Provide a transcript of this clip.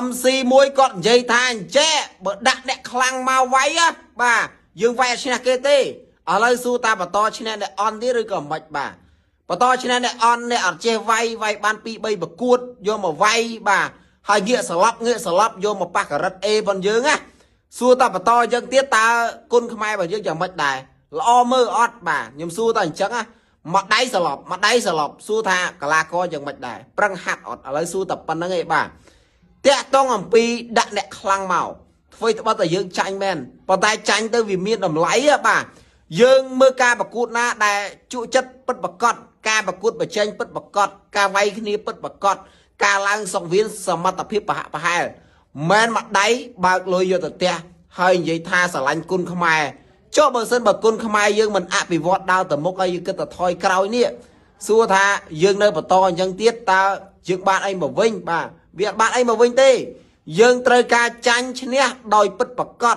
MC មួយគាត់និយាយថាអញ្ចេះបើដាក់អ្នកខ្លាំងមកវាយបាទយើងវាយអត់ឈ្នះគេទេឥឡូវសួរតាបន្តឈ្នះអ្នកអន់ទៀតឬក៏មិនបាទបន្តឈ្នះអ្នកអន់អ្នកអត់ចេះវាយវាយបាន2 3ប្រកួតយកមកវាយបាទហើយងាកស្លាប់ងាកស្លាប់យកមកប៉ះការ៉ិតអេប៉ុនយើងណាសួរតាបន្តអញ្ចឹងទៀតតើគុណខ្មែររបស់យើងយ៉ាងម៉េចដែរល្អមើលអត់បាទខ្ញុំសួរតាអញ្ចឹងណាមួយដៃស្លាប់មួយដៃស្លាប់សួរថាកលាករយ៉ាងម៉េចដែរប្រឹងហាត់អត់ឥឡូវសួរតែប៉ុណ្្នឹងឯងបាទតាក់តងអំពីដាក់អ្នកខ្លាំងមកធ្វើត្បិតតែយើងចាញ់មែនប៉ុន្តែចាញ់ទៅវាមានតម្លៃបាទយើងមើលការប្រកួតណាដែលជក់ចិត្តពិតប្រកបការប្រកួតប្រជែងពិតប្រកបការវាយគ្នាពិតប្រកបការឡើងសង្វៀនសមត្ថភាពប្រហាក់ប្រហែលមែនមួយដៃបើកលុយយកទៅផ្ទះហើយនិយាយថាស្រឡាញ់គុណខ្មែរចុះបើសិនបើគុណខ្មែរយើងមិនអភិវឌ្ឍដើរទៅមុខហើយយើងគិតតែថយក្រោយនេះសួរថាយើងនៅបន្តអញ្ចឹងទៀតតើយើងបានអីមកវិញបាទវាអត់បានអីមកវិញទេយើងត្រូវការចាញ់ឈ្នះដោយពិតប្រកប